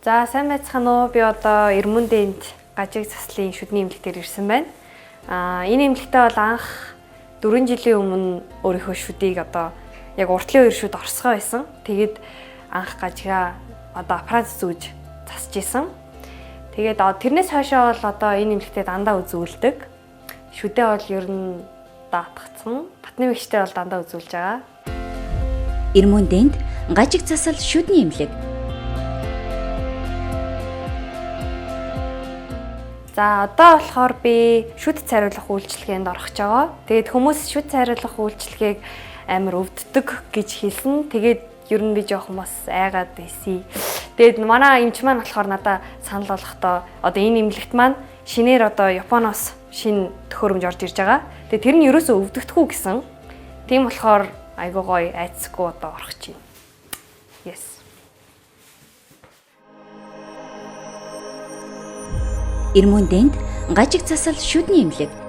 За, сайн байцгаана уу? Би одоо Эрмөндөнд гажиг заслын шүдний эмнэлэг дээр ирсэн байна. Энэ эмнэлэгтээ бол анх 4 жилийн өмнө өөрийнхөө шүдийг одоо яг уртлын хоёр шүд орсгоо байсан. Тэгээд анх гажигаа одоо аппарат зүүж засж исэн. Тэгээд тэрнээс хойшоо бол одоо энэ эмнэлэгтээ дандаа үзүүлдэг. Шүдээ бол ер нь даатгцсан. Батны мэгчтэй бол дандаа үзүүлж байгаа. Эрмөндөнд гажиг засал шүдний эмнэлэг. За, одоо болохоор би шүд цайруулах үйлчилгээнд орох гэж байгаа. Тэгээд хүмүүс шүд цайруулах үйлчилгээг амар өвддөг гэж хэлсэн. Тэгээд ер нь би жоохон бас айгаад байсан. Тэгээд манай эмч маань болохоор надаа санал болгохдоо одоо энэ эмнэлэгт маань шинээр одоо Японоос шинэ төхөөрөмж орж ирж байгаа. Тэгээд тэр нь ерөөсөө өвдөгдөхгүй гэсэн. Тийм болохоор айгуу гоё айцсгүй одоо орох чинь. Yes. Эрмөндөнд гажиг засал шүдний эмнэлэг.